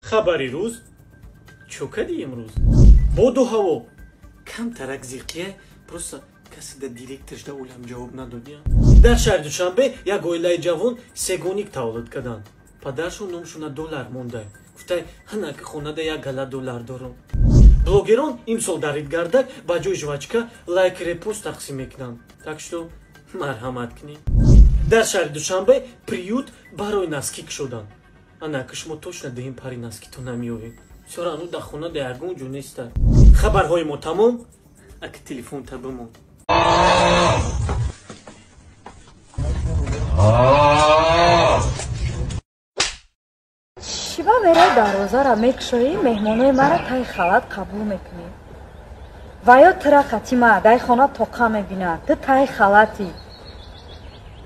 Хабари рӯз чӯ кади имрӯз? Боду ҳаво камтарак зиқия, просто касе да директорш да улам ҷавоб надодия. Дар шаҳри Душанбе як оилаи ҷавон сегоник таваллуд карданд. Падаршон номшона доллар монда. Гуфтай, ҳанаки хонада як гала доллар дорам. Блогерон имсол дар Идгардак ба ҷои жвачка лайк репост тақсим мекунанд. Так что марҳамат кунед. Дар шаҳри Душанбе приют барои носки кушоданд. Анаки шумо точно дуюм пари носкито намеёвед. Всё равно дар хона да ягон ҷо неста. Хабарҳои мо тамом. Аки телефонта бимон. Чӣ ба мераи дарвозаро мекушоӣ, меҳмонои маро таи халат қабул мекунӣ? Ва ё тура қати ма дай хона тоқа мебинад, ту таи халатӣ.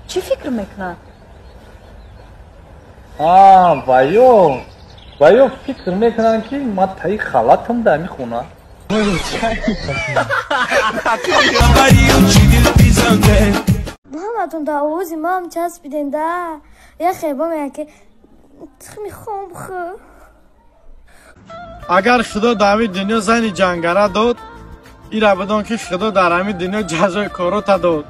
Чӣ фикр мекунад? Ва ё фикр мекунанд, ки ман таи халатам дар ҳамин хона. Ҳаматон дар овози ман часпиден да. Як хеба меяд ки тухми хом бихӯр. Агар Худо дар ҳамин дунё зани ҷангара дод, ира бидон ки Худо дар ҳамин дунё ҷазои корота дод.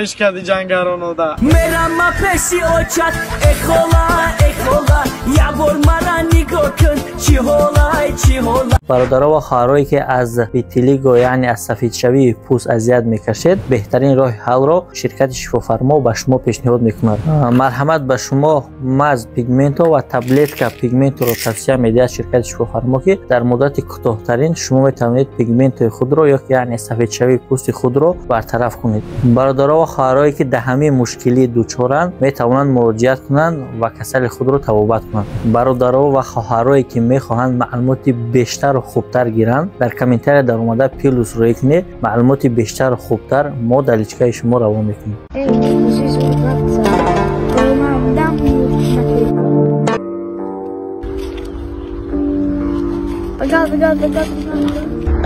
Иш кади ҷангаронода. Мерама пеши очат, эхола, эхола, як бор мара нигоҳ кун, чӣ ҳолай, чӣ ҳола. Бародаро ва хоҳарое ки аз витилиго, яъне аз сафедшавии пӯст азият мекашед, беҳтарин роҳи ҳалро ширкати Шифофармо ба шумо пешниҳод мекунад. Марҳамат, ба шумо маз пигменто ва таблетка пигменторо тавсия медиҳад ширкати Шифофармо, ки дар муддати кӯтоҳтарин шумо метавонед пигментои худро ё яъне сафедшавии пӯсти худро бартараф кунед. Бародаро ва хоҳарое ки дар ҳамин мушкилӣ дучоранд, метавонанд муроҷиат кунанд ва касали худро табобат кунанд. Бародаро ва хоҳарое ки мехоҳанд маълумоти бештару хубтар гиранд, дар комментария дар омада плюс рӯй кунед, маълумоти бештару хубтар мо дар личкаи шумо равон мекунем.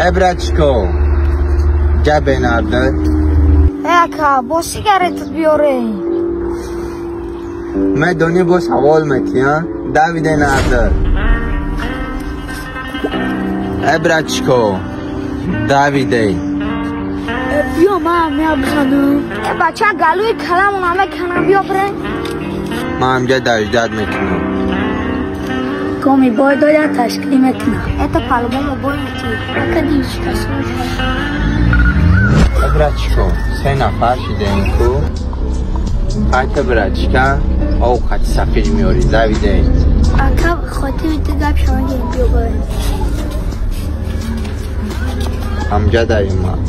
Э, братчико, ҷабенарда. Ака, бо сигаретат биёре. Медонӣ, бо савол метиҳам, давиде нарда. Э, братчико, давиде. Биё, ман мея бизанам. Э, бача, галӯи каламона меканам, биё бирем. Ман ҳамҷа даждат мекунам. Коми бой доя ташкил мекунам. Это по-любому бой мети. Ака, дишка слушай. Э, братчико, се нафар шидаем ку. Қайта, братчика, ов қати сафир меёрӣ, давиде. Ака, хотири ту гап шумо гирем, биё бирем. Ҳамҷа дарим ман.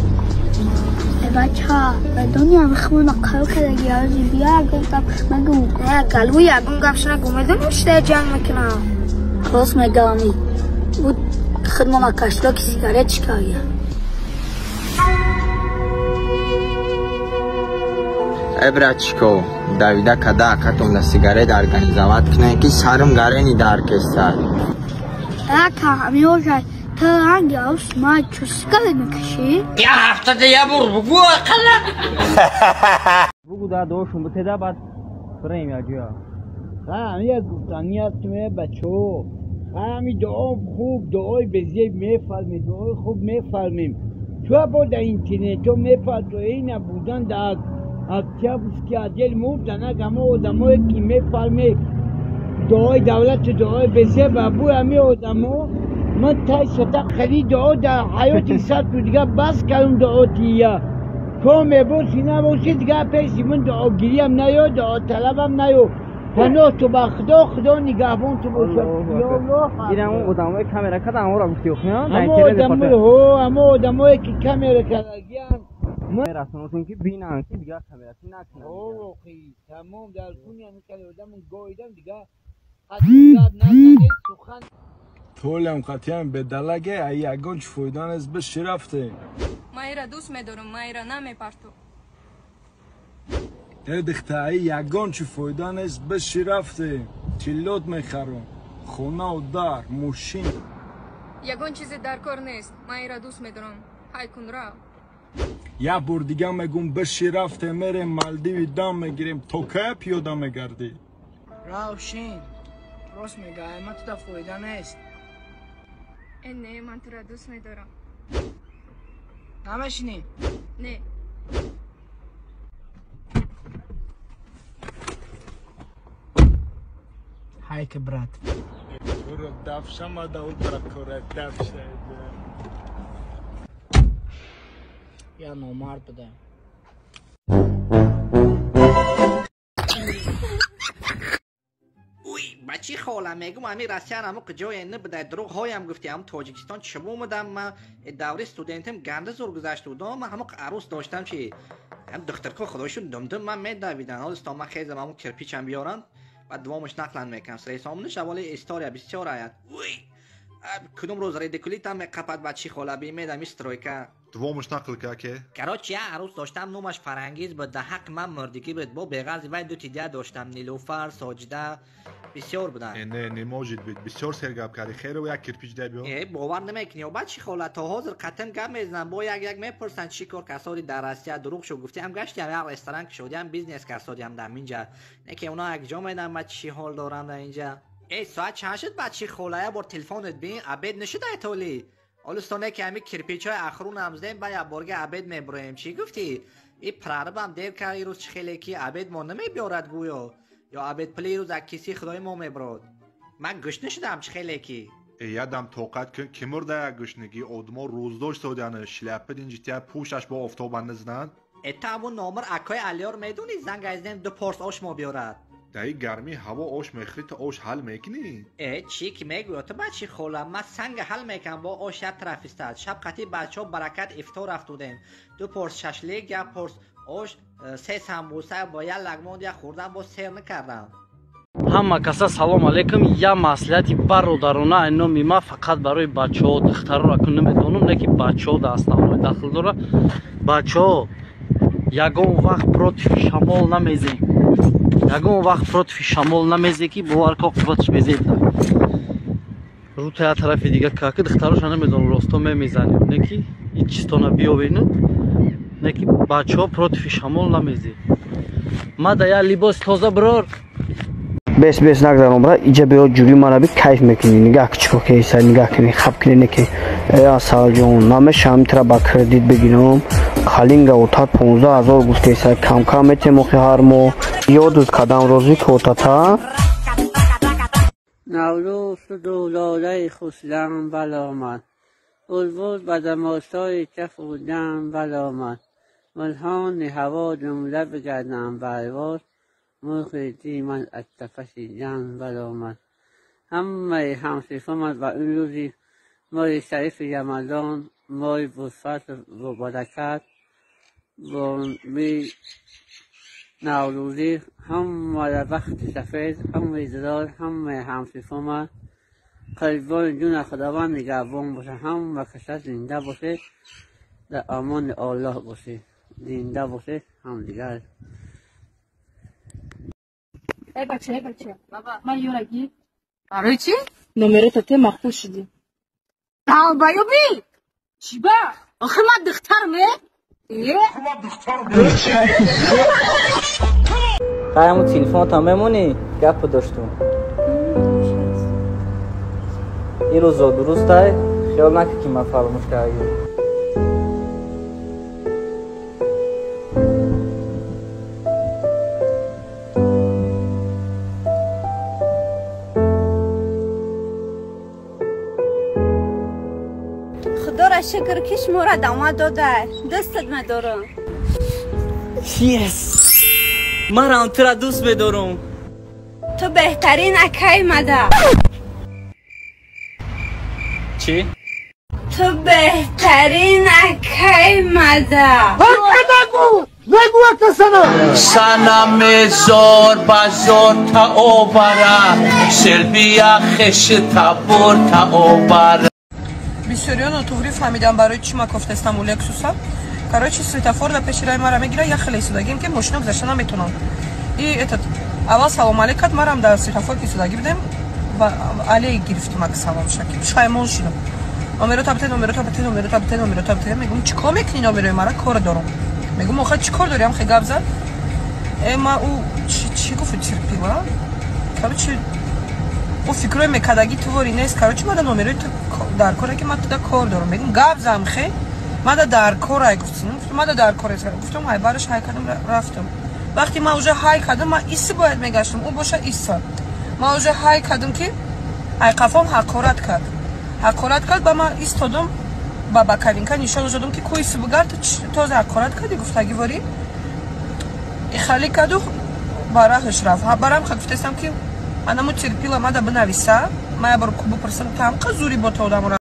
Э, бача, медонӣ ҳами химона қайё кардаги ази, биё ягон гап нагӯ. Э, галӯи ягон гапш нагӯ, медонӣ чида ҷанг мекунам? Рост мегӯям, буд хидмона кашида ки сигарет чикария. Э, братчико, давида када акатон да сигарет организовать кунем, ки сарм гарени дар кестад. Ака, ҳамиёшай ту ранги авс ма чӯ сигарет мекашӣ? Я ҳафтада як бор бугӯ ақалла. Бугу да дошум бутеда, баъд фирем якҷоя. Ҳамия гуфтанӣ аст, ме бачаҳо, ҳами дуо хуб, дуои безеб мефаҳмем, дуои хуб мефаҳмем. Чуа бо дар интернетҳо мепартои набудан дар октябрьский отдел мурданак, ҳама одамое ки мефаҳме дуои давлату дуои безеб, абӯи ҳами одамо ман тай сата хеле дуо дар ҳаёти сату дига бас кардум дуо тия. То мебоши набоши, дига пеши ман дуогириам наё, дуоталабам наё. Паноҳ ту ба Худо, Худо нигаҳбон ту бошад. Ин ҳамон одамое камера карда, ҳамонро гуфти охиён? Ҳамо одамое, ҳо, ҳамо одамое ки камера кардагианд. Расонашон ки бинанд, ки дигар камерати накунанд. Ҳо, воқеӣ, тамом дар куни ҳамин кали одамон гоидам, дига ҳақиқат назанед сухан. Толям қатъиян бедалаге, ай ягон чӣ фоида нест, биши рафте. Ман ира дӯст медорам, ман ира намепартом. Э, дихтаи, ягон чӣ фоида нест, биши рафте. Чиллот мехарам, хонаву дар, мошин. Ягон чизе дар кор нест, ман ира дӯст медорам. Ҳай кун, рав. Як бор дига мегум, биши рафте, мерем Малдиви, дам мегирем. То кая пиёда мегардӣ? Равшин. Рост мега, ма туда фоида нест. Э, не, ман тура дӯст медорам. Намешинӣ? Не. Хайка, брат. Туро дафшамада, утра кора дафша. Я номард будам. Уй, бачи хола, мегум ами Россия раму ҷое набуда, дурӯғҳоям гуфти, ам Тоҷикистон чӣ омадам, ма даври студентим ганда зур гузашт будам, ма ҳаму арӯс доштам чи ҳам духтарко худошун думдум ман медавидан. Ҳоло ма хезам ҳаму кирпичам биёранд, баъд дувомаш нақлан мекунам. Сресомниш аввали история бисёр аят. Уй, кудум рӯз редикулитам меқапад, бачи хола, бимедам стройка. Дувомаш нақл ка, ке? Короче, я арӯс доштам, номаш Фарангиз буд, да ҳаққи ман мурдигӣ буд. Бо беғарзи вай ду тидя доштам, Нилуфар, Соҷида, бисёр буданд. Э, не, не может быть, бисёр сергап кардӣ. Хейро як кирпич дай биё. Э, бовар намекунӣ, ё бачи хола, то ҳозир қатим гап мезанам, бо як як мепурсанд чӣ кор касоди дар Россия, дурӯғ шуд гуфтиам, гаштиам як ресторан кушодиам, бизнес касодиам дар инҷа. Не ки оно як ҷо медам, ма чӣ ҳол дорам дар инҷа. Э, соат чанд шуд, бачи хола, як бор телефонат бин, обед нашуда толи. Ҳоло ки ҳами кирпичҳои ахрунам зем, ба як борга обед мебуроем. Чӣ гуфтӣ? И прарибам дер кард ирӯз, чӣ хеле ки обед мо намебиёрад гӯё. Ё обед пули ирӯз аз киси худои мо мебурод. Ман гӯшна шудам, чӣ хеле ки. Э, ядам тоқат кун, ки мурда як гӯшнагӣ, одмо рӯздошт содиана, шляпа динҷития пӯшаш бо офтоба низанад. Э, та ҳамун номер акои Алиёр медонӣ, занг азнем ду порс ош мо биёрад. Даи гармии ҳаво ош мехӯрӣ, то ош ҳал мекунӣ? Э, чӣ ки мегӯё ту, бачи хола, ман санга ҳал мекунам, бо ош як тараф истад. Шаб қатъи бачаҳо баракат ифтор рафтудем. Ду порс шашлик, як порс ош, се самбуса бо як лагмон як хӯрдам, боз сер накардам. Ҳама каса салом алейкум. Я маслиҳати бародарона ай номи ма фақат барои бачаҳо, духтарро акун намедонам, не ки бачаҳо да основной дахл дора. Бачаҳо, ягон вақт против шамол намезем. Ягон вақт против шамол намезе, ки бовар ка қувватш безеб. Рута як тарафи дига каки духтароша намедонам, росто мемезанем, не ки ин чизтона биёвену, не ки бачаҳо против шамол намезе. Ма да як либос тоза бирор. Бес бес нагзарон, брат, иҷа биё, ҷури мара би кайф мекунӣ. Нигаҳ ки чӣ кор кеса, нигаҳ кунӣ, хаб кунӣ, не ки э асалҷон, намешавам тира ба кредит бигирам. Қалинга отат 15 000 гуфтеса, камкам метем охи ҳар моҳ. Ёдут кадам розӣ ки отата. Наврӯз шуду лолаи хушдам баромад, булбул ба тамошои кафу дам баромад. Мурғони ҳаво ҷумла бигарданд парвоз, мурғи диман аз қафаси ҷан баромад. Ҳамаи ҳамсифомад ба ин рӯзи моҳи шарифи Рамазон, моҳи пурфазлу бобаракат, бо наврӯзӣ ҳамаро бахти сафед, умри дароз, ҳамаи ҳамсифомад қурбони ҷуна Худованд нигаҳбон бошад. Ҳама каса зинда бошед, дар амони Аллоҳ бошед, зинда бошед ҳамдигар. Эй бача, эй бача, ман ёрагӣ. Барои чӣ? Номерота те мақбул шудӣ. Долбоёбӣ! Чӣ ба? Охир ман духтарам, э? Е? Ҳамун телефонта мемонӣ, гапо доштум. Ин рӯзо дурустай, хиёл накун ки ман фаромӯш кардагим. Худоро шукр, ки шуморо дома дода. Дӯстат медорам. Yes! Манам тура дӯст медорам. Ту беҳтарин акай мада. Чӣ? Ту беҳтарин акай мада. Нагу! Нагу ака сана! Санаме зор базор та обара, селбия хеш табор та обара. Бисёриён нотуғрӣ фаҳмидам барои чӣ ма кофтестам у Лексуса. Короче, светофор да пеши раи мара мегира, я хеле истодагим, ки мошино гузашта наметонам. И этот аввал салом алейк кард, марам дар светофор ки истодагӣ будем ва алей гирифтим ак саломша, ки пушаймон шудам. Номерота бите, номерота бите, номерота бите, номерота бите. Мегум, чӣ кор мекунӣ номерои мара? Кор дорам. Мегум, охир чӣ кор дорӣ? Ам хе гап зад. Э, ма ӯ чӣ гуфт, терпила? Короче, Ӯ фикрҳои мекардагӣ ту вори нест. Короче, мада номерои ту дар коре ки ман туда кор дорам. Мегум, гап зам, хе мада дар кор ай, гуфтам, мада дар кор. Гуфтам, ҳай бараш, ҳай кардам, рафтам. Вақте ман уже ҳай кардам, ман иси бояд мегаштам, ӯ боша иса. Ман уже ҳай кардам, ки ай қафом ҳақорат кард, ҳақорат кард. Ба ман истодам, ба боковинка нишон додам, ки ку иси бугард, тоза ҳақорат кардӣ, гуфтагӣ ворӣ ихалӣ карду ба раҳаш рафт. Барам ха гуфтестам, ки анаму терпила мада бинависа, ман ябор бипурсам, тамқа зури бо то одамора.